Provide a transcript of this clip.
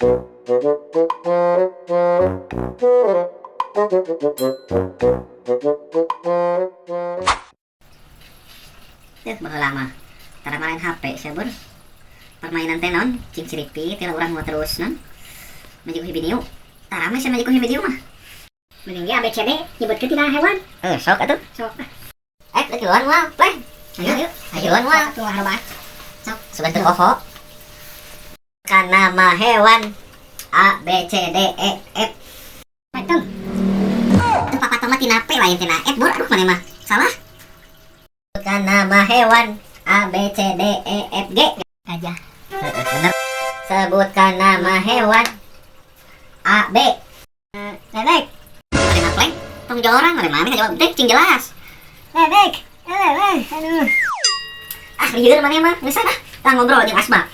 Teh baheula mah tara maraen HP sia bur. Permainan teh naon cing ciripit teh urang mah terus non. Magic Hibiniu. Tara mah sia Magic Hibiniu mah. Mending ge ABCD nyebutkeun tina hewan. Eh, sok atuh. Sok. Eh, lagi luan moal, pleh. Ayo, ayo. Ayo luan moal. Tuh harobaan. Sok, sugan teu poho. Kan nama hewan A B C D E F. Patong. Tuh papa mah tina P lain tina F bur. Aduh maneh mah. Salah. Kan nama hewan A B C D E F G. Gajah. Heeh, bener. Sebutkan nama hewan A B. Bebek. Maneh mah pleng. Tong jorang maneh mah jawab teh cing jelas. Bebek. Bebek. Aduh. Ah, lieur maneh mah. Geus ah. Tah ngobrol jeung Asma.